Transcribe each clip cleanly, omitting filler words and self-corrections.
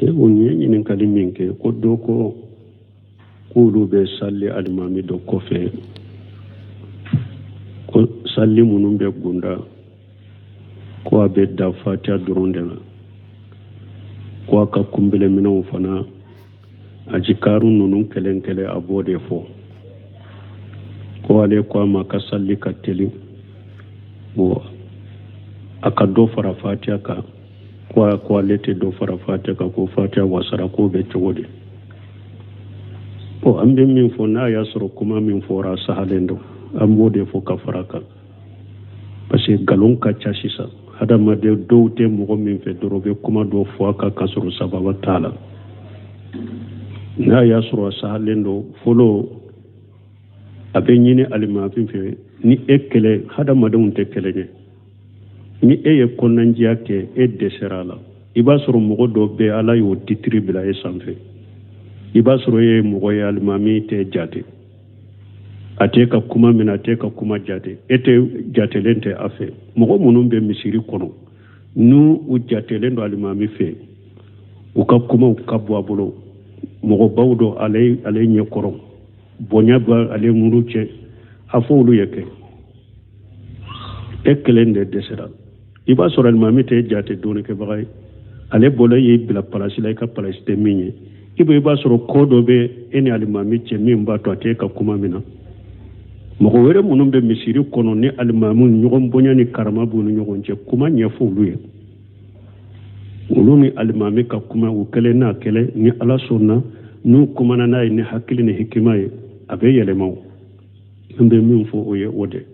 O nin ye ɲininkali min kɛ, ko dɔ ko k'olu bɛ sali alimami dɔ kɔfɛ, ko sali minnu bɛ gunda, ko a bɛ da fatiya dɔrɔn de la, ko a ka kunbeleminɛw fana, ajikaru ninnu kelen kelen, a b'o de fɔ. Ko ale ko a ma ka sali ka teli, bon, a ka dɔ fara fatiya kan. Ko a ko ale tɛ dɔ fara fatiya kan, ko fatiya wasara. K'o bɛ cogo di? Bon, an bɛ min fɔ, n'a y'a sɔrɔ kuma min fɔra sahalen don, an b'o de fɔ ka fara kan, parce que nkalon ka ca sisan. Hadamaden dɔw tɛ mɔgɔ min fɛ dɔrɔn, bɛ kuma dɔ fɔ a kan ka sɔrɔ sababa t'a la. N'a y'a sɔrɔ a sahalen don, fɔlɔ a bɛ ɲini alimami fɛ. Ni e kɛlɛ, hadamadenw tɛ kelen ye. Ni e ye kɔnɔnandiya kɛ, e dɛsɛra a la, i b'a sɔrɔ mɔgɔ dɔ bɛ, Ala y'o titiri bila e sanfɛ. I b'a sɔrɔ e ye mɔgɔ ye, alimami tɛ jate, a tɛ ka kuma min, a tɛ ka kuma jate, e tɛ jatelen tɛ a fɛ. Mɔgɔ minnu bɛ misiri kɔnɔ, n'u u jatelen don alimami fɛ, u ka kumaw ka bɔ a bolo, mɔgɔbaw don ale ɲɛkɔrɔ, bonya bɛ ale muru cɛ, a fɔ olu ye kɛ e kelen de dɛsɛra. I b'a sɔrɔ alimami tɛ jate dɔnnikɛbaga ye, ale bolo y'i bila palasi la, i ka palasi tɛ min ye. I b'a sɔrɔ ko dɔ bɛ e ni alimami cɛ min b'a to a t'e ka kuma min na. Mɔgɔ wɛrɛ minnu bɛ misiri kɔnɔ, ni alimami ɲɔgɔn bonya ni karama b'u ni ɲɔgɔn cɛ, kuma ɲɛfɔ olu ye, olu ni alimami ka kuma u kelen n'a kelen. Ni Ala sɔnna, n'u kumana n'a ye ni hakili ni hikima ye, a bɛ yɛlɛma. O n bɛ min fɔ, o ye o de.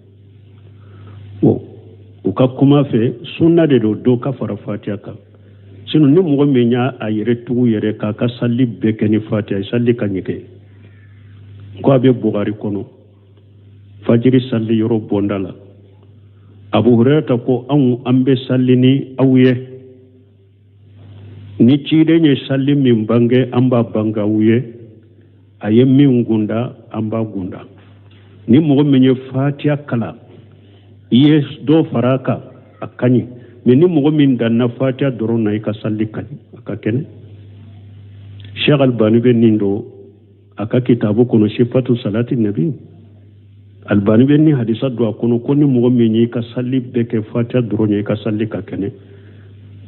Bon, u ka kuma fɛ, sunna de don dɔ ka fara fatiya kan. Sinon ni mɔgɔ min y'a a yɛrɛ tugu yɛrɛ k'a ka sali bɛɛ kɛ ni fatiya ye, sali ka ɲɛ kɛ. Ko a bɛ Bugari kɔnɔ, fajiri sali yɔrɔ bɔnda la, Abu Hurairata ko: "Anw, an bɛ sali ni aw ye. Ni ciden ye sali min bange, an b'a bange aw ye. A ye min gunda, an b'a gunda. Ni mɔgɔ min ye fatiya kalan, i ye dɔ fara a kan, a ka ɲi. Mais ni mɔgɔ min danna fatiya dɔrɔn na, i ka sali ka ɲi, a ka kɛnɛ." Sheikh Albani bɛ nin don a ka kitabu kɔnɔ, Sifatu Salati Nabi. Albani bɛ ni hadisa don a kɔnɔ ko ni mɔgɔ min y'i ka sali bɛɛ kɛ fatiya dɔrɔn ye, i ka sali ka kɛnɛ.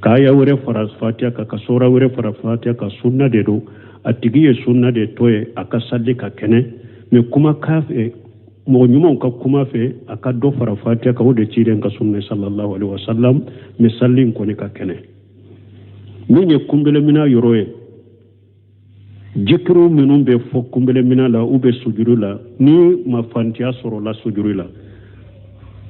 K'aya wɛrɛ fara fatiya kan, ka sura wɛrɛ fara fatiya kan, sunna de don. A tigi ye sunna de tɔ ye, a ka sali ka kɛnɛ. Mais kuma k'a fɛ, mɔgɔ ɲumanw ka kuma fɛ, a ka dɔ fara fatiya kan, o de ciden ka sunna sallallahu alaihi wasallam. Mais sali in kɔni ka kɛnɛ. Min ye kunbɛlɛmina yɔrɔ ye, jikiriw minnu bɛ fɔ kunbɛlɛmina la u bɛ sujuru la, ni mafantiya sɔrɔla sujuru la,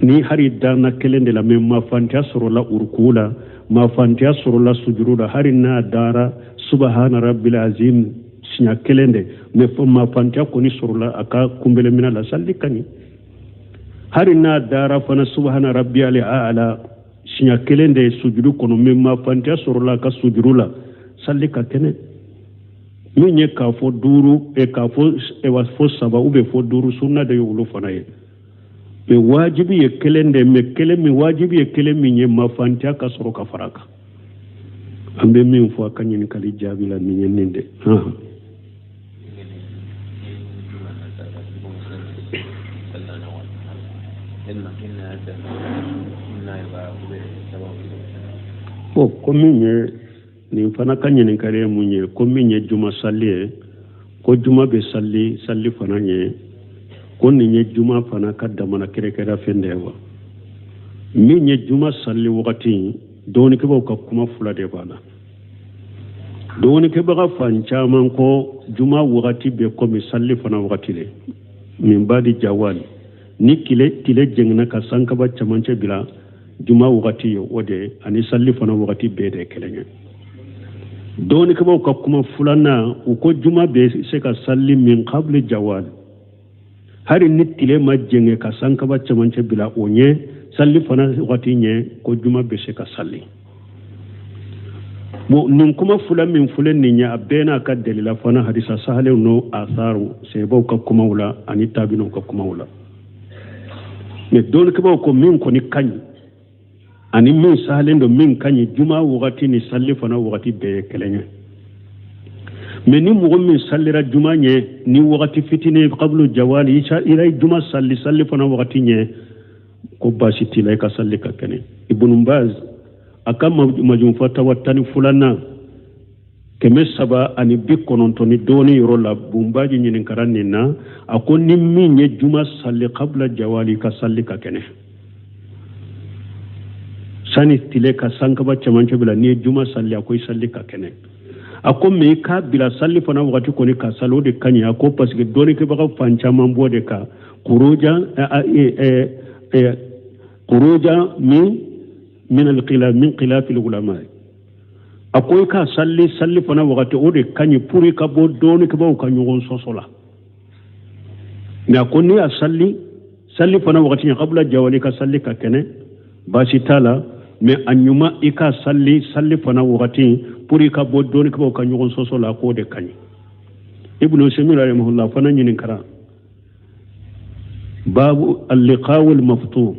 ni hari danna kelen de la, mais mafantiya sɔrɔla uruku la, mafantiya sɔrɔla sujuru la, hari n'a dara subahana rabbil azim siɲɛ kelen de, mais mafantiya kɔni sɔrɔla a ka kunbɛlɛmina la, sali ka ɲi. Hari n'a dara fana subahana rabbiyal a'la siɲɛ kelen de sujuru kɔnɔ, mais mafantiya sɔrɔla a ka sujuru la, sali ka kɛnɛ. Min ye k'a fɔ duuru, k'a fɔ fɔ saba ou bien fɔ duuru, sunna de ye olu fana ye. Mais wajibi ye kelen de. Mais kelen min wajibi ye, kelen min ye mafantiya ka sɔrɔ ka fara kan. An bɛ min fɔ a ka ɲininkali jaabi la, nin ye nin de. Bon, ko min ye nin fana ka ɲininkali ye mun ye, ko min ye juma sali ye, ko juma bɛ sali sali fana ye, ko nin ye juma fana ka damana kɛrɛkɛrɛ fɛn de ye wa? Min ye juma sali wagati, dɔɔnikɛbaaw ka kuma fila de b'a la. Dɔɔnikɛbaga fan caman ko juma wagati bɛ komi sali fana wagati de, min ba di jawali, ni tile jɛngɛnna ka sankaba camancɛ bila, juma wagati ye o de ani sali fana wagati bɛɛ de kelen ye. Dɔɔnikɛbaaw ka kuma filanan, u ko juma bɛ se ka sali min kabili jawali, hali ni tile ma jɛngɛ ka sankaba camancɛ bila o ɲɛ, sali fana wagati ɲɛ, ko juma bɛ se ka sali. Bon, nin kuma fila min filɛ nin ye, a bɛɛ n'a ka dalila fana, hadisa sahalenw n'o asaru, sahabaw ka kumaw la ani tabinaw ka kumaw la. Mais dɔɔnikɛbaaw ko min kɔni ka ɲi ani min sahalen don, min ka ɲi, juma wagati ni sali fana wagati bɛɛ ye kelen ye. Mais ni mɔgɔ min salira juma ɲɛ ni wagati fitinin kabulu jawali, i ye juma sali sali fana wagati ɲɛ, ko baasi t'i la, i ka sali ka kɛnɛ. Ibn Baz a ka majmu fatawa 12nan 390 ni dɔɔni yɔrɔ la, Bunbaji ɲininkara nin na, a ko ni min ye juma sali kabila jawali, ka sali ka kɛnɛ sani tile ka sankaba cɛmancɛ bila, n'i ye juma sali, a ko i sali ka kɛnɛ. A ko mais i k'a bila sali fana wagati kɔni ka sali, o de ka ɲi. A ko parce que dɔnnikɛbaga fan caman b'o de kan, kuruja min alkhilaf min khilafi ulama. A ko i ka sali sali fana wagati, o de ka ɲi pour i ka bɔ dɔnnikɛbagaw ka ɲɔgɔn sɔsɔ la. Mais a ko n'i y'a sali sali fana wagati ɲɛ kabila jawali, ka sali ka kɛnɛ, baasi t'a la. Mais a ɲuman i ka sali sali fana wagati pour i ka bɔ dɔnnikɛbagaw ka ɲɔgɔn sɔsɔ la, k'o de ka ɲi. Ibnu Usaymin rahimahullah fana ɲininkara babu alliqaw almaftuh,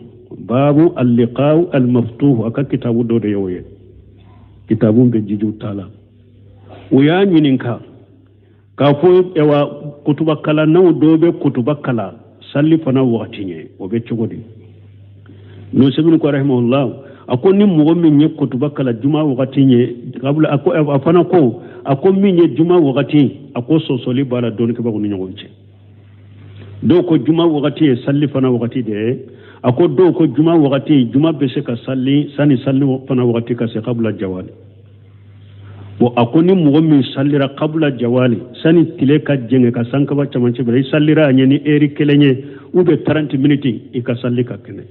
babu alliqaw almaftuh, a ka kitabu dɔ de y'o ye, kitabu bɛ jijiw ta la. O y'a ɲininka k'a fɔ ewa kutuba kalannaw dɔw bɛ kutuba kalan sali fana wagati ɲɛ, o bɛ cogo di? Ibn Usaymin ko rahimahullah, a ko ni mɔgɔ min ye kutuba kalan juma wagati ɲɛ kabila, a ko a fana ko, a ko min ye juma wagati, a ko sɔsɔli b'a la dɔnnikɛbagaw ni ɲɔgɔn cɛ. Dɔw ko juma wagati ye sali fana wagati de ye. A ko dɔw ko juma wagati, juma bɛ se ka sali sani sali fana wagati ka se kabila jawali. Bon, a ko ni mɔgɔ min salira kabila jawali, sani tile ka jɛngɛ ka sankaba cɛmancɛ bila, i salira a ɲɛ ni eri kelen ye ou bien 30 minutes, i ka sali ka kɛnɛ.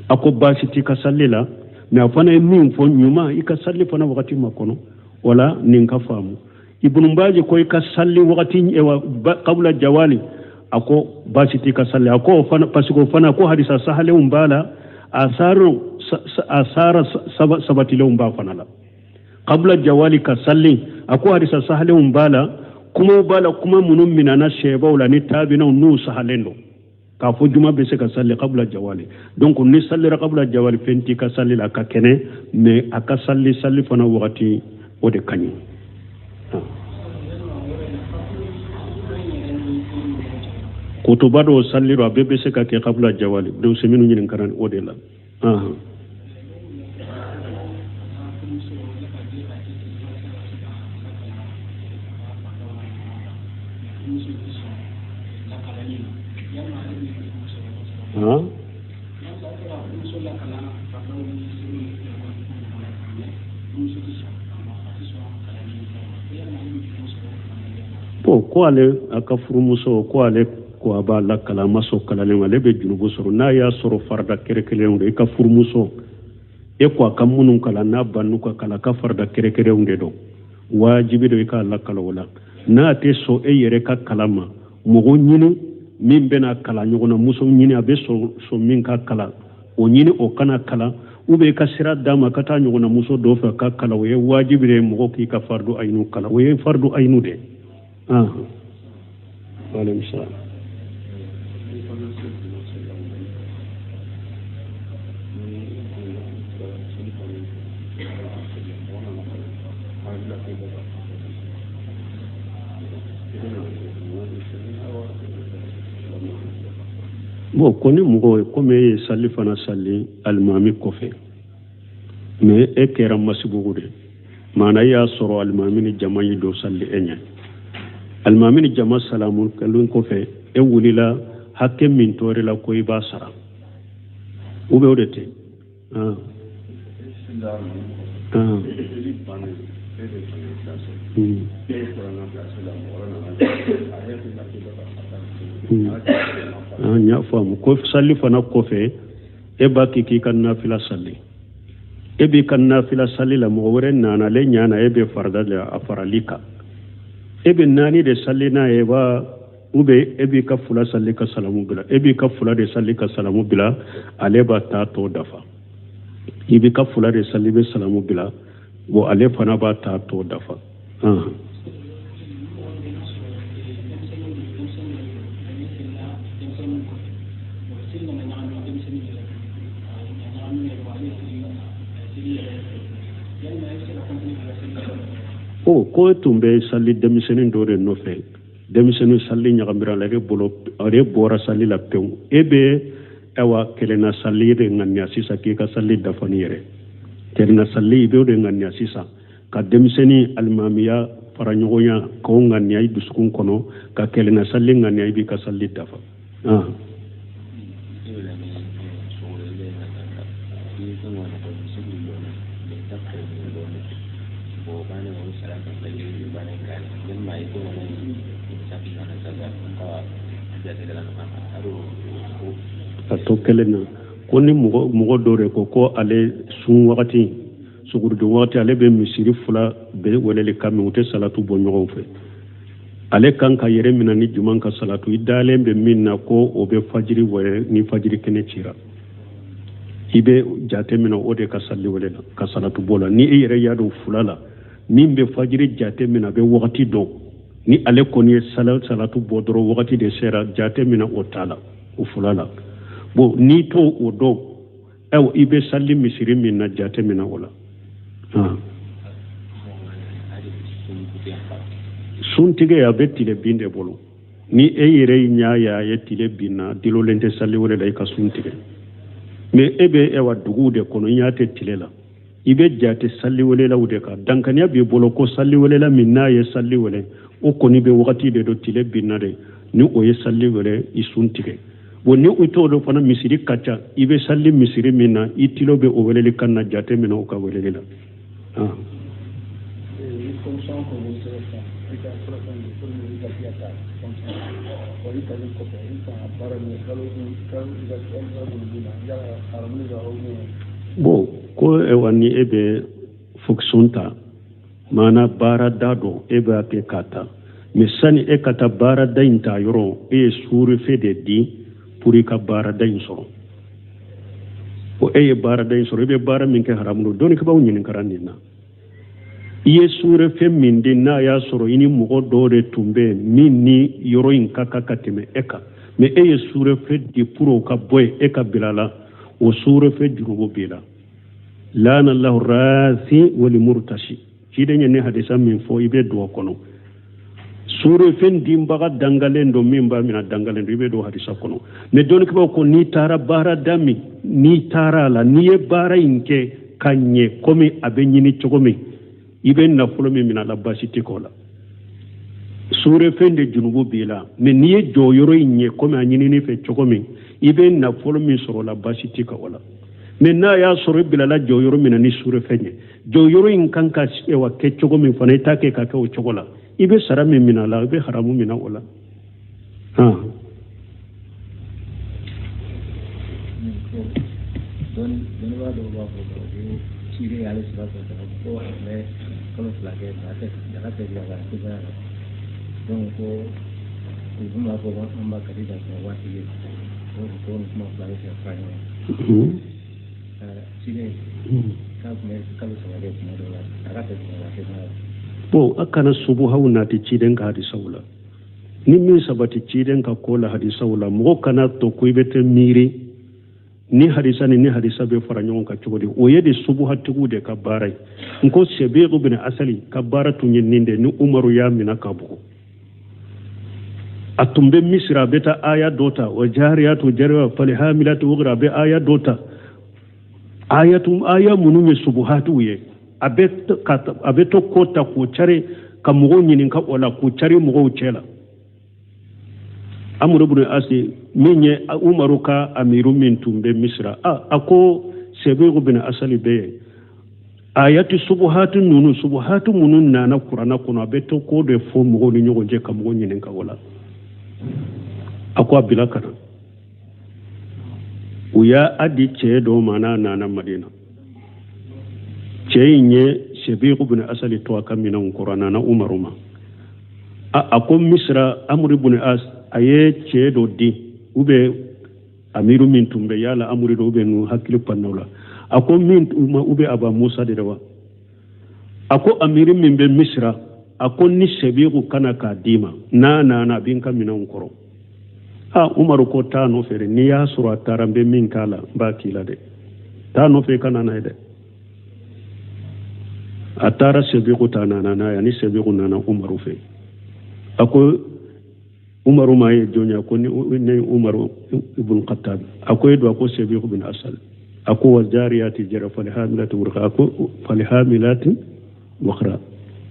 A ko baasi t'i ka sali la. Mais a fana ye min fɔ, ɲuman i ka sali fana wagati ma kɔnɔ. Wala nin ka faamu. Ibn Baji ko i ka sali wagati kabila jawali, a ko baasi t'i ka sali. A ko o fana parce que o fana ko hadisa sahalenw b'a la, asara sabatilenw b'a fana la kabila jawali ka sali. A ko hadisa sahalenw b'a la, kumaw b'a la, kuma minnu minana sɛbaw la ni tabinaw n'u sahalen don k'a fɔ juma bɛ se ka sali kabila jawali. Donc ni salira kabila jawali, fɛn t'i ka sali la, a ka kɛnɛ. Mais a ka sali sali fana wagati, o de ka ɲi. Kutuba dɔw saliro, a bɛɛ bɛ se ka kɛ kabila jawali. Donc c'est minnu ɲininkara o de la. Bon, ko ale a ka furumuso ko ale ko a b'a lakalan, a ma sɔn kalanlen ma, ale bɛ junubu sɔrɔ n'a y'a sɔrɔ farida kɛrɛkɛrɛnw de. I ka furumuso e ko a ka minnu kalan, n'a bannu ka kalan, a ka farida kɛrɛkɛrɛnw de don, wajibi don i k'a lakalan o la. N'a tɛ sɔn e yɛrɛ ka kalan ma, mɔgɔ ɲini min bɛna kalan ɲɔgɔn na, muso ɲini a bɛ sɔn min ka kalan, o ɲini o kana kalan, ou bien i ka sira d'a ma ka taa ɲɔgɔn na muso dɔ fɛ ka kalan. O ye wajibi de ye mɔgɔ k'i ka fardu ayinu kalan, o ye fardu ayinu de ye. Waaleykum salaam. Bon, ko ni mɔgɔ komi e ye sali fana sali alimami kɔfɛ, mais e kɛra masibugu de, maana i y'a sɔrɔ alimami ni jama ye dɔ sali e ɲɛ, alimami ni jama salamu kɛlen kɔfɛ, e wulila hakɛ min tɔɔrɔ la ko i b'a sara, ou bien o de tɛ? N y'a faamu. Ko sali fana kɔfɛ, e b'a kɛ k'i ka nafila sali, e b'i ka nafila sali la, mɔgɔ wɛrɛ nana, ale ɲana, e bɛ farida de a farali kan, e bɛ naani de sali n'a ye wa, ou bien e b'i ka fila sali ka salamu bila, e b'i ka fila de sali ka salamu bila, ale b'a ta tɔ dafa. I b'i ka fila de sali, i bɛ salamu bila, bon, ale fana b'a ta tɔ dafa. O ko e tun bɛ sali denmisɛnnin dɔ de nɔfɛ, denmisɛnnin sali ɲagamira la, e bolo ale bɔra sali la pewu, e bɛ ayiwa kelenna sali de ŋaniya sisan k'i ka sali dafa ni yɛrɛ. Kelenna sali i b'o de ŋaniya sisan ka denmisɛnnin alimamiya fara ɲɔgɔnya k'o ŋaniya i dusukun kɔnɔ, ka kelenna sali ŋaniya, i b'i ka sali dafa. A to kelen na ko ni mɔgɔ dɔ de ko ko ale sun wagati, sugurudun wagati, ale bɛ misiri fila bɛɛ weleli kan mɛn, u tɛ salatu bɔ ɲɔgɔn fɛ, ale kan ka yɛrɛ minɛ ni juman ka salatu, i dalen bɛ min na ko o bɛ fajiri wele ni fajiri kɛnɛ cira, i bɛ jate minɛ o de ka sali wele la ka salatu bɔ la. Ni i yɛrɛ y'a dɔn fila la min bɛ fajiri jate minɛ, a bɛ wagati dɔn, ni ale kɔni ye salatu bɔ dɔrɔn wagati de sera, jate minɛ o ta la o fila la. Bon, n'i t'o o dɔn, ayiwa i bɛ sali misiri min na, jate minɛ o la. Suntigɛ a bɛ tile bin de bolo. Ni e yɛrɛ ɲa y'a ye tile bin na, dilolen tɛ sali wɛrɛ la, i ka sun tigɛ. Mais e bɛ ayiwa duguw de kɔnɔ, i ɲa tɛ tile la, i bɛ jate sali welelaw de kan. Dankaniya b'i bolo ko sali welela min n'a ye sali wele, o kɔni bɛ wagati de don, tile binna de, ni o ye sali wele, i sun tigɛ. Bon, ni i t'o dɔn fana, misiri ka ca, i bɛ sali misiri min na, i tilo bɛ o weleli kan na, jate minɛ o ka weleli la. Bon, ko ayiwa ni e bɛ fonction ta, maana baarada dɔ e b'a kɛ k'a ta, mais sani e ka taa baarada in ta yɔrɔ, e ye suurefe de di pour i ka baarada in sɔrɔ. Bon, e ye baarada in sɔrɔ, i bɛ baara min kɛ haramu don. Dɔnnikɛbaaw ɲininkara nin na, i ye suurefe min di, n'a y'a sɔrɔ i ni mɔgɔ dɔw de tun bɛ min ni yɔrɔ in ka kan ka tɛmɛ e kan, mais e ye suurefe di pour o ka bɔ yen, e ka bila la, o suurefe jurumu b'i la. Laana lahu rasi wali murtasi, ciden ye ni hadisa min fɔ, i bɛ don o kɔnɔ. Suurefen dinbaga dangalen don, min b'a mina dangalen don, i bɛ don hadisa kɔnɔ. Mais dɔnnikɛbaaw ko n'i taara baarada min, n'i taara a la, n'i ye baara in kɛ ka ɲɛ komi a bɛ ɲini cogo min, i bɛ nafolo min minɛ a la, baasi tɛ k'o la. Suurefen de junubu b'i la, mais n'i ye jɔyɔrɔ in ɲɛ komi a ɲinini fɛ cogo min, i bɛ nafolo min sɔrɔ o la, baasi tɛ k'o la. Mais n'a y'a sɔrɔ i bilala jɔyɔrɔ min na ni suurefen ye, jɔyɔrɔ in kan ka kɛ cogo min fana, i t'a kɛ ka kɛ o cogo la, i bɛ sara min minɛ a la, i bɛ haramu minɛ o la. Dɔnnibaa dɔw b'a fɔ ko ciden y'ale sɔrɔ ko a tun bɛ kalo 2 kɛ daga tɛ bila ka sebaya la, donc ko u tun b'a fɔ an ba Kadija sɔrɔ waati ye, donc ko nin kuma fila bɛ se ka fara ɲɔgɔn kan. Ciden k'a tun bɛ kalo 3 kɛ tuma dɔw la, daga tɛ bila ka sebaya la. Bon, a kana subuhaw nati ciden ka hadisaw la. Ni min sabati ciden ka ko la hadisaw la, mɔgɔ kana to ko i bɛ tɛ miiri ni hadisa ni hadisa bɛ fara ɲɔgɔn kan cogo di. O ye de subuhatigiw de ka baara ye. N ko Sebigu bin Asali ka baara tun ye nin de, ni Umaru y'a minɛ ka bugu. A tun bɛ Misira, a bɛ taa aya dɔ ta, wa jariyatu jariya falihamilatu wugra, a bɛ aya dɔ ta, aya minnu ye subuhatiw ye, a bɛ to ko ta k'o cari ka mɔgɔw ɲininka o la, k'o cari mɔgɔw cɛ la. Amru ibn Asi min ye Umaru ka amiru min tun bɛ Misira, a ko Sebigu bin Asali bɛ yen, ayati subuhatu ninnu, subuhatu minnu nana kuranna kɔnɔ, a bɛ to k'o de fɔ mɔgɔw ni ɲɔgɔn cɛ ka mɔgɔw ɲininka o la. A ko a bila ka na. U y'a di cɛ dɔ ma, n'a nana Madina. Cɛ in ye Sebigu bin Asali to a ka minɛnw kɔrɔ, a nana Umaru ma. A ko Misira Amru ibn As a ye cɛ dɔ di, ou bien amiru min tun bɛ yala amuru dɔ, ou bien nu hakili panna o la. A ko min ou bien Aba Musa de wa. A ko amiri min bɛ Misira, a ko ni Sebigu kana k'a d'i ma, n'a nana a bɛ n ka minɛnw kɔrɔ. Umaru ko taa nɔfɛ dɛ, n'i y'a sɔrɔ a taara n bɛ min k'a la, n b'a k'i la dɛ, taa nɔfɛ i ka na n'a ye dɛ. A taara sebiku ta, nana n'a ye. Ani sebiku nana Umaru fɛ. A ko Umaru ma, ye jɔn ye? Ko ne ye Umaru ibn Khattab. A ko e don? A ko Sebiku bin Asal. A ko wa zariyati jara falhamilati wukra. A ko falhamilati wukra.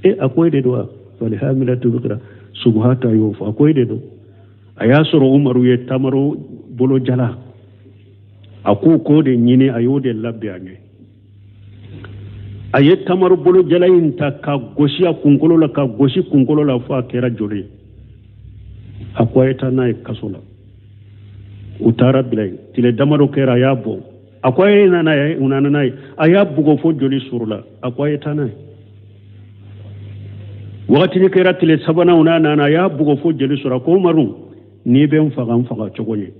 E, a ko e de don wa? Falhamilati wukra, subuhata y'o fɔ. A ko e de don. A y'a sɔrɔ Umaru ye tamaro bolo jala, a ko k'o de ɲini, a y'o de labɛn a ɲɛ. A ye tamaro bolo jala in ta ka gosi a kunkolo la, ka gosi kunkolo la fo a kɛra joli ye. A ko a ye taa n'a ye kaso la. U taara bila yen. Tile damadɔ kɛra, a y'a bɔ. A ko a ye na n'a ye. U nana n'a ye. A y'a bugɔ fo joli surula. A ko a ye taa n'a ye. Wagatini kɛra, tile sabanan, u n'a nana, a y'a bugɔ fo joli sɔrɔ. A ko Umaru, n'i bɛ n faga, n faga cogo ye,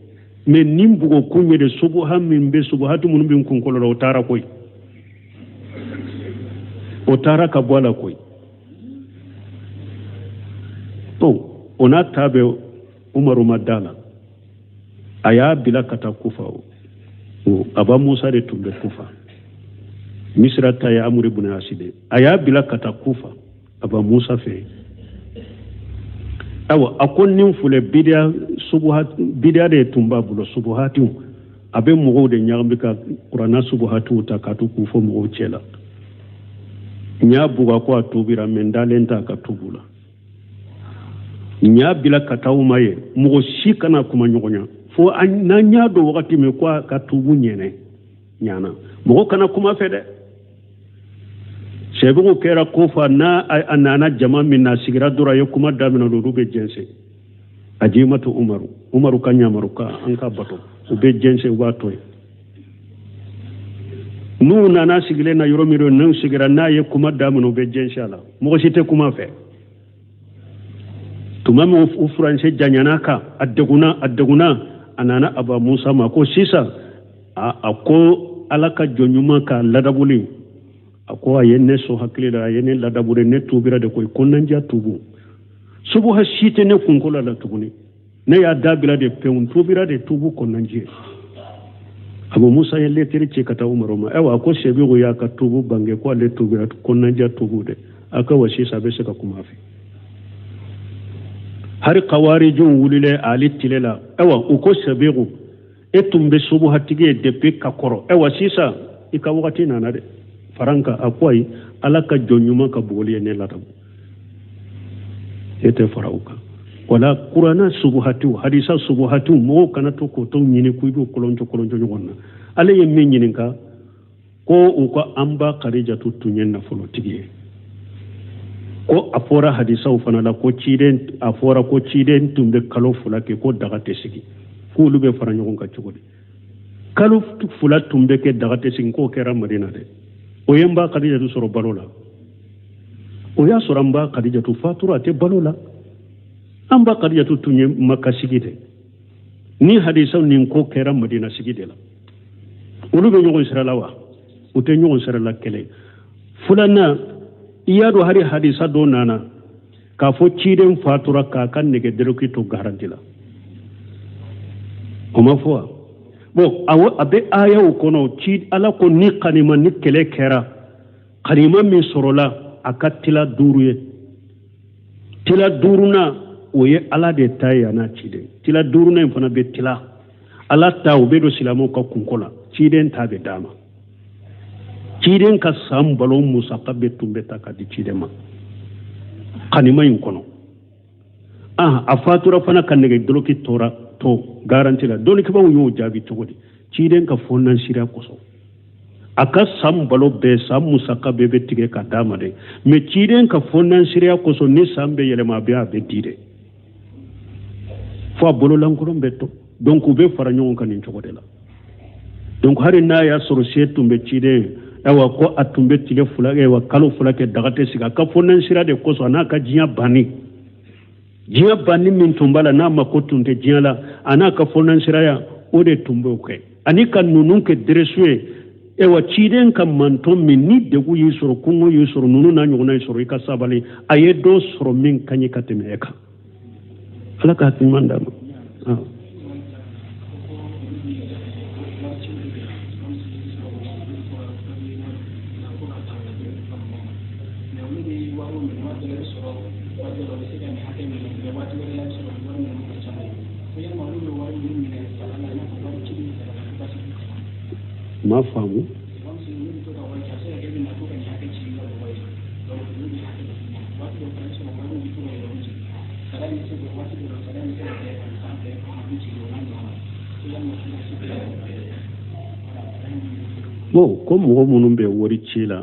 mɛ nin bugɔ kun ye de, subuha min bɛ, subuhatu minnu bɛ n kunkolo la, o taara koyi, o taara ka bɔ a la koyi. Bon, o n'a ta bɛ, Umaru ma da la. A y'a bila ka taa Kufa. O Aba Musa de tun bɛ Kufa. Misira ta ye Amuri bun Asi de. A y'a bila ka taa Kufa Aba Musa fɛ yen. Ayiwa, a ko nin filɛ, bidiya subuha, bidiya de tun b'a bolo, subuhatiw. A bɛ mɔgɔw de ɲagami ka kuranna subuhatiw ta ka to k'u fɔ mɔgɔw cɛ la. N y'a bugɔ ko a tubira, mɛ n dalen t'a ka tubu la. N y'a bila ka taa u ma ye, mɔgɔ si kana kuma ɲɔgɔnya fo n'an y'a dɔn wagati min ko a ka tubu ɲɛnɛ ɲana. Mɔgɔ kana kuma fɛ dɛ. Sɛbugu kɛra ko fa n'a a nana jama min na, a sigira dɔrɔn, a ye kuma daminɛ, olu bɛ jɛnsɛn. A jimatu Umaru, Umaru ka ɲamaru ka an ka bato, u bɛ jɛnsɛn, u b'a to yen. N'u nana sigilen na yɔrɔ min, n'u sigira, n'a ye kuma daminɛ, u bɛ jɛnsɛn a la, mɔgɔ si tɛ kuma fɛ. Tuma min u furancɛ janyana kan, a degunna, a degunna, a nana Aba Musa ma ko sisan a ko Ala ka jɔn ɲuman ka ladabuli, a ko a ye ne sɔn hakili la, a ye ne ladabuli, ne tubira de koyi, kɔnɔnajɛ tubu, subuha si tɛ ne kunkolo la tuguni, ne y'a dabila de pewu, n tubira de, tubu kɔnɔnajɛ. Abu Musa ye lɛtiri ci ka taa Umaru ma. Ayiwa, a ko Sebiku y'a ka tubu bange ko ale tubira kɔnɔnajɛ tubu de. A ka wa sisan a bɛ se ka kuma a fɛ. Hari kawarijiw wulila Ali tile la. Ayiwa, u ko Sebiku, e tun bɛ subuhatigi ye depuis ka kɔrɔ, ayiwa sisan i ka wagati nana dɛ, faranka. A ko ayi, Ala ka jɔn ɲuman ka bugɔli ye ne ladabu, e tɛ fara o kan. Wala kuranna subuhatiw, hadisa subuhatiw, mɔgɔw kana to k'o to ɲini ko i b'o kolonco kolonco ɲɔgɔn na. Ale ye min ɲininka ko u ka an ba Karijatu tun ye nafolotigi ye, ko a fɔra hadisaw fana la ko ciden, a fɔra ko ciden tun bɛ kalo 2 kɛ ko daga tɛ sigi, k'olu bɛ fara ɲɔgɔn kan cogo di? Kalo 2 tun bɛ kɛ daga tɛ sigi, k'o kɛra Madina dɛ. O ye n ba Karijatu sɔrɔ balo la. O y'a sɔrɔ an ba Karijatu fatura, a tɛ balo la. An ba Karijatu tun ye Maka sigi de. Ni hadisaw nin ko kɛra Madina sigi de la, olu bɛ ɲɔgɔn sira la wa? U tɛ ɲɔgɔn sira la. Kɛlɛ filanan, i y'a dɔn hari hadisa dɔ nana k'a fɔ ciden fatura k'a ka nɛgɛ dɔlɔki to garanti la, o ma fɔ wa? Bon, awɔ, a bɛ ayaw kɔnɔ ci Ala ko ni kanima ni kɛlɛ kɛra, kanima min sɔrɔla a ka tila 5 ye, tila 5nan o ye Ala de ta ye a n'a ciden. Tila 5nan in fana bɛ tila Ala ta, o bɛ don silamɛw ka kunko la, ciden ta bɛ d'a ma. Ciden ka san balo musaka bɛ tun bɛ ta ka di ciden ma kanima in kɔnɔ. A fatura fana ka nɛgɛ dɔlɔki tora to garanti la. Dɔnnikɛbaaw y'o jaabi cogo di? Ciden ka fɔnansiriya kosɔn, a ka san balo bɛɛ, san musaka bɛɛ bɛ tigɛ ka d'a ma dɛ, mɛ ciden ka fɔnansiriya kosɔn, ni san bɛ yɛlɛma, a bɛ di dɛ, fo a bololankolon bɛ to. Donc u bɛ fara ɲɔgɔn kan nin cogo de la. Donc hali n'a y'a sɔrɔ se tun bɛ ciden, ayiwa, ko a tun bɛ tile 2, ayiwa, kalo 2 kɛ daga tɛ sigi, a ka fɔnansira de kosɔn, a n'a ka diɲɛ banni, diɲɛ banni min tun b'a la, n'a mako tun tɛ diɲɛ la, a n'a ka fɔnansiraya, o de tun b'o kɛ. Ani ka ninnu kɛ deresu ye, ayiwa, ciden ka mantɔn min ni degun y'i sɔrɔ, kɔngɔ y'i sɔrɔ, ninnu n'a ɲɔgɔnna y'i sɔrɔ, i ka sabali, a ye dɔ sɔrɔ min ka ɲi ka tɛmɛ e kan. Ala ka hakili ɲuman d'a ma. wariw minɛ, waati dɔ la i bɛ sɔrɔ, waati dɔ la u bɛ se ka nin hakɛ minɛ, mais waati wɛrɛ la i bɛ sɔrɔ wari ninnu ka ca. Ko yalima olu bɛ wari minnu minɛ sara la, i n'a fɔ wari ci min sara la, ko basi t'u kan? N m'a faamu. C'est comme si olu bɛ to ka wari ci, a bɛ se ka kɛ i bɛ na ko ka nin hakɛ ci i ka mɔgɔ ye, donc olu bɛ hakɛ dɔ d'i ma. Waati dɔw fana i bɛ sɔrɔ wariw bɛ to ka yɛlɛ jigin, sara in bɛ se ka waati dɔ la, sara in bɛ se ka kɛ a sanfɛ, a bɛ jigin, o n'a ɲɔgɔnna. Ko yalima ko basi tɛ voilà, sara in bɛ Bon, ko mɔgɔ minnu bɛ wari ci la,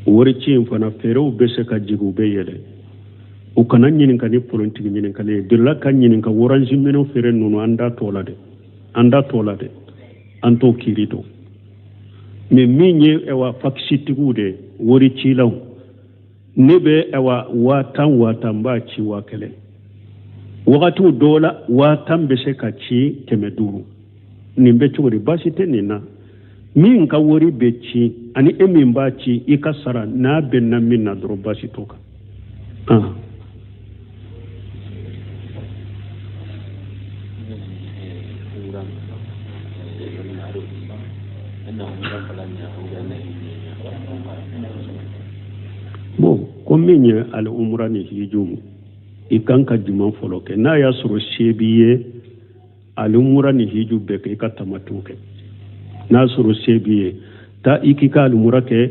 wari ci in fana fɛɛrɛw bɛ se ka jigin, u bɛ yɛlɛ. U kana ɲininka ni politiki ɲininkali ye. Delila ka ɲininka Orange Money feere ninnu, an da t'o la dɛ, an da t'o la dɛ, an t'o kiiri dɔn. Mais min ye ɛwa fakisitigiw de, wari cilaw, ne bɛ ɛwa 10,000 10,000 n b'a ci 10,000. Wagatiw dɔw la 10,000 bɛ se ka ci 500. Nin bɛ cogo di? Baasi tɛ nin na. Min ka wari bɛ ci ani e min b'a ci, i ka sara n'a bɛnna min na dɔrɔn, baasi t'o kan. Ah. Bon, ko min ye ali umra ni hiju, i kan ka juman fɔlɔ kɛ? N'a y'a sɔrɔ se b'i ye, ali umra ni hiju bɛɛ kɛ, i ka tamatu kɛ. N'a sɔrɔ se b'i ye, taa i k'i ka alimura kɛ,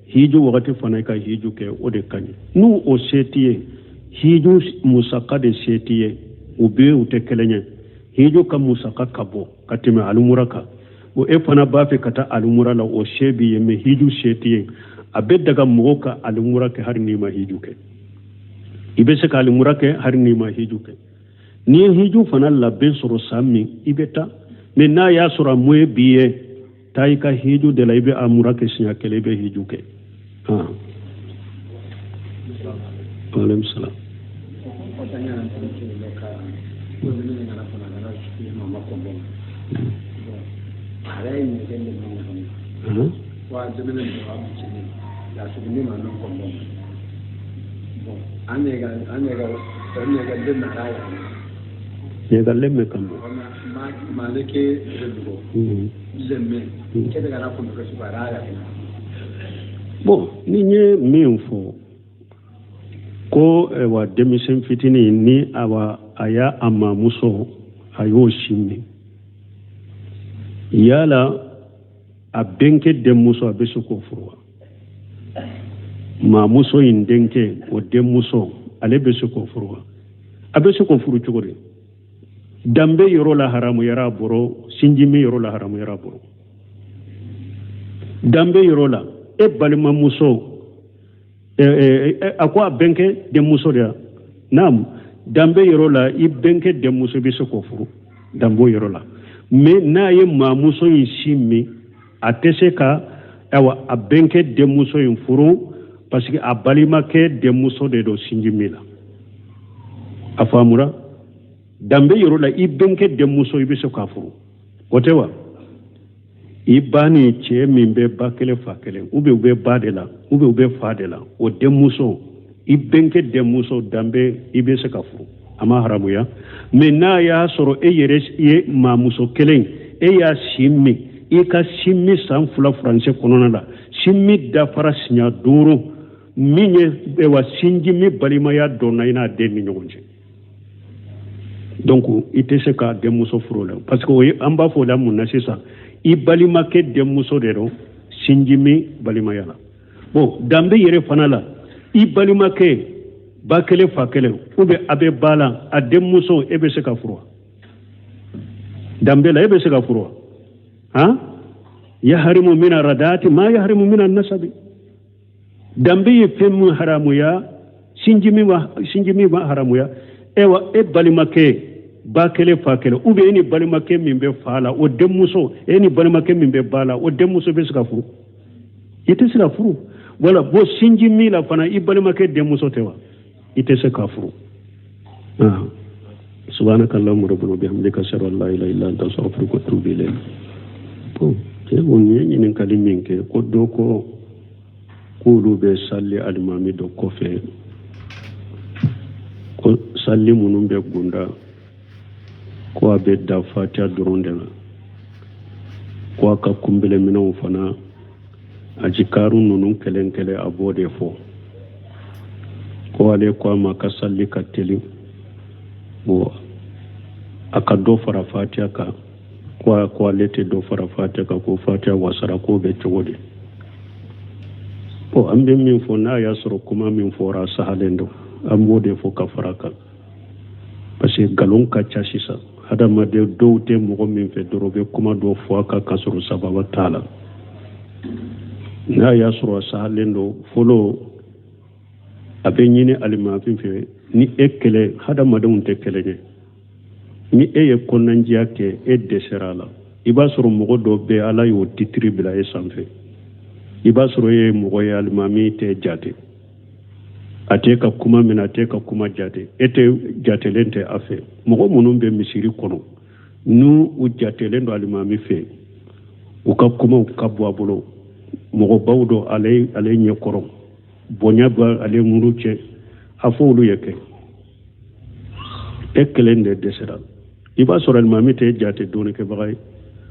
hiju wagati fana i ka hiju kɛ, o de ka ɲi. N'u o se t'i ye, hiju musaka de se t'i ye, u bɛɛ u tɛ kelen ye. Hiju ka musaka ka bɔ ka tɛmɛ alimura kan. O e fana b'a fɛ ka taa alimura la, o se b'i ye, mais hiju se t'i ye. A bɛ daga mɔgɔw ka alimura kɛ hali n'i ma hiju kɛ. I bɛ se ka alimura kɛ hali n'i ma hiju kɛ. N'i ye hiju fana labɛn sɔrɔ san min, i bɛ taa. Mais n'a y'a sɔrɔ a moyen b'i ye, taa i ka hiju de la, i bɛ amura kɛ siɲɛ kelen, i bɛ hiju kɛ. Waaleykum salaam. Ɲɛga lemme kan bɔ. Bon, ni n ye min fɔ ko wa denmisɛn fitinin ni awa a y'a a mamuso a y'o sin min, yala a bɛnkɛ denmuso a bɛ se k'o furu wa? Mamuso in denkɛ, o denmuso, ale bɛ se k'o furu wa? A bɛ se k'o furu cogo di? Danbe yɔrɔ la haramuyara a bɔrɔ, sinjimi yɔrɔ la haramuyara a bɔrɔ. Danbe yɔrɔ la, e balimamuso, a ko a bɛnkɛ denmuso de ya. Naam, danbe yɔrɔ la, i bɛnkɛ denmuso bɛ se k'o furu danbe yɔrɔ la. Mais n'a ye maamuso in sin min, a tɛ se ka ayiwa a bɛnkɛ denmuso in furu, parce que a balimakɛ denmuso de don sinji min la. A faamura? Danbe yɔrɔ la, i bɛnkɛ denmuso i bɛ se k'a furu, o tɛ wa? I ba ni cɛ min bɛ ba kelen fa kelen, ou bien u bɛ ba de la, ou bien u bɛ fa de la, o denmuso, i bɛnkɛ denmuso, danbe i bɛ se ka furu, a ma haramuya. Mais n'a y'a sɔrɔ e yɛrɛ ye maamuso kelen, e y'a sin min, i ka sin min san 2 furancɛ kɔnɔna la, sin min dafara siɲɛ 5, min ye wa sinji min balimaya dɔnna i n'a den ni ɲɔgɔn cɛ, donc i tɛ se ka denmuso furu o la, parce que o ye an b'a fɔ o la mun na sisan, i balimakɛ denmuso de don sinji min balimaya la. Bon, danbe yɛrɛ fana la, i balimakɛ ba kelen fa kelen, ou bien a bɛ ba la, a denmuso, e bɛ se ka furu wa? Danbe la, e bɛ se ka furu wa? Han, yaharimu mina radati ma yaharimu mina nasabi. Danbe ye fɛn min haramuya, sinji min b'a haramuya. Ewa e balimakɛ ba kelen fa kelen, ou bien e ni balimakɛ min bɛ fa la, o denmuso, e ni balimakɛ min bɛ ba la, o denmuso bɛ se ka furu? I tɛ se ka furu. Wala bon, sinji min la fana, i balimakɛ denmuso tɛ wa? I tɛ se ka furu. Subhanaka allahumma rabbana wa bihamdika, ashhadu an la ilaha illa anta, astaghfiruka wa atubu ilayk. Bon, cɛ o ye ɲininkali min kɛ, ko dɔ ko k'olu bɛ sali alimami dɔ kɔfɛ, ko sali minnu bɛ gunda, ko a bɛ da fatiya dɔrɔn de la, ko a ka kunbɛlɛminɛnw fana a jikaru ninnu kelen kelen a b'o de fɔ. Ko ale ko a ma ka sali ka teli, bon, a ka dɔ fara fatiya kan. Ko a ko ale tɛ dɔ fara fatiya kan, ko fatiya wasara, k'o bɛ cogo di? Bon, an bɛ min fɔ, n'a y'a sɔrɔ kuma min fɔra a sahalen don, an b'o de fɔ ka fara kan, parce que nkalon ka ca sisan. Hadamaden dɔw tɛ mɔgɔ min fɛ dɔrɔn, bɛ kuma dɔ fɔ a kan k'a sɔrɔ sababa t'a la. N'a y'a sɔrɔ a sahalen don, fɔlɔ a bɛ ɲini alimami fɛ. Ni e kelen, hadamadenw tɛ kelen ye. Ni e ye kɔnɔnajɛya kɛ, e dɛsɛra a la, i b'a sɔrɔ mɔgɔ dɔ bɛ, Ala y'o titiri bila e sanfɛ. I b'a sɔrɔ e ye mɔgɔ ye, alimami tɛ jate, a tɛ ka kuma min, a tɛ ka kuma jate, e tɛ jatelen tɛ a fɛ. Mɔgɔ minnu bɛ misiri kɔnɔ, n'u u jatelen don alimami fɛ, u ka kumaw ka bɔ a bolo, mɔgɔbaw don ale ɲɛkɔrɔ, bonya bɛ ale muru cɛ, a fɔ olu ye kɛ e kelen de dɛsɛra. I b'a sɔrɔ alimami tɛ jate dɔnnikɛbaga ye,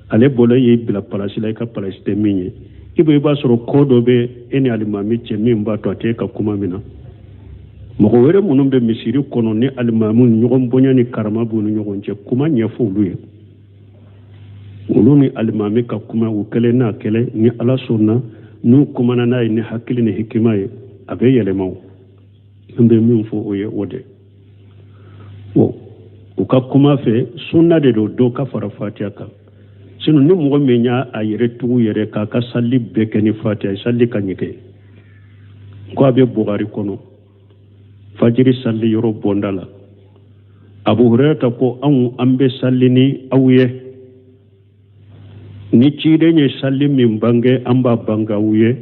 ale bolo y'i bila palasi la, i ka palasi tɛ min ye. I b'a sɔrɔ ko dɔ bɛ e ni alimami cɛ min b'a to a tɛ e ka kuma min na. Mɔgɔ wɛrɛ minnu bɛ misiri kɔnɔ, ni alimami ɲɔgɔn bonya ni karama b'u ni ɲɔgɔn cɛ, kuma ɲɛfɔ olu ye, olu ni alimami ka kuma u kelen n'a kelen. Ni Ala sɔnna, n'u kumana n'a ye ni hakili ni hikima ye, a bɛ yɛlɛma. O n bɛ min fɔ, o ye o de. Bon, u ka kuma fɛ, sunna de don dɔ ka fara fatiya kan. Sinon ni mɔgɔ min y'a a yɛrɛ tugu yɛrɛ k'a ka sali bɛɛ kɛ ni fatiya ye, sali ka ɲɛ kɛ. Ko a bɛ Bugari kɔnɔ, fajiri sali yɔrɔ bɔnda la, Abu Hurairata ko anw an bɛ sali ni aw ye, ni ciden ye sali min bange, an b'a bange aw ye,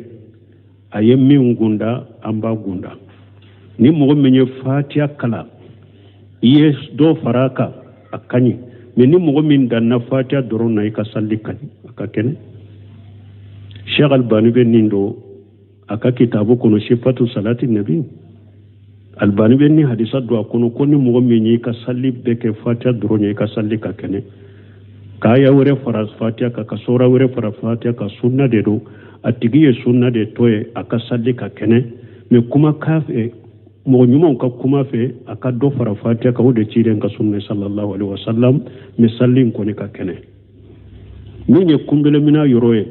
a ye min gunda, an b'a gunda. Ni mɔgɔ min ye fatiya kalan, i ye dɔ fara a kan, a ka ɲi. Mais ni mɔgɔ min danna fatiya dɔrɔn na, i ka sali ka ɲi, a ka kɛnɛ. Sheikh Albani bɛ nin don a ka kitabu kɔnɔ, Sifatu Salati Nabi. Albani bɛ ni hadisa don a kɔnɔ ko ni mɔgɔ min y'i ka sali bɛɛ kɛ fatiya dɔrɔn ye, i ka sali ka kɛnɛ. K'aya wɛrɛ fara fatiya kan, ka sura wɛrɛ fara fatiya kan, sunna de don. A tigi ye sunna de to ye, a ka sali ka kɛnɛ. Mais kuma k'a fɛ, mɔgɔ ɲumanw ka kuma fɛ, a ka dɔ fara fatiya kan, o de ciden ka sunna sallallahu alaihi wasallam. Mais sali in kɔni ka kɛnɛ. Min ye kunbɛlɛminɛ yɔrɔ ye,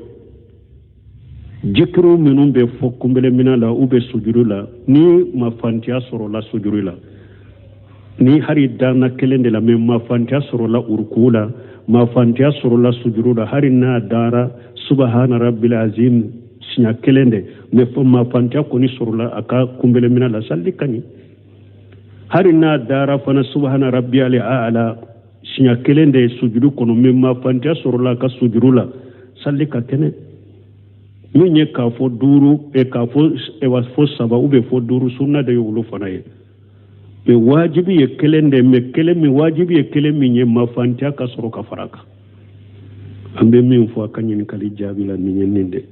jikiriw minnu bɛ fɔ kunbɛlɛminɛ la u bɛ sujuru la, ni mafantiya sɔrɔla sujuru la, ni hari danna kelen de la, mais mafantiya sɔrɔla uruku la, mafantiya sɔrɔla sujuru la, hari n'a dara subahana rabbil azim siɲɛ kelen de, mais mafantiya kɔni sɔrɔla a ka kunbɛlɛminɛ la, sali ka ɲi. Hari n'a dara fana subahana rabbiyal a'la siɲɛ kelen de sujuru kɔnɔ, mais mafantiya sɔrɔla a ka sujuru la, sali ka kɛnɛ. Min ye k'a fɔ duuru, k'a fɔ fo saba ou bien fo duuru, sunna de ye olu fana ye. Mais wajibi ye kelen de. Mais kelen min wajibi ye, kelen min ye mafantiya ka sɔrɔ ka fara kan. An bɛ min fɔ a ka ɲininkali jaabi la, nin ye nin de.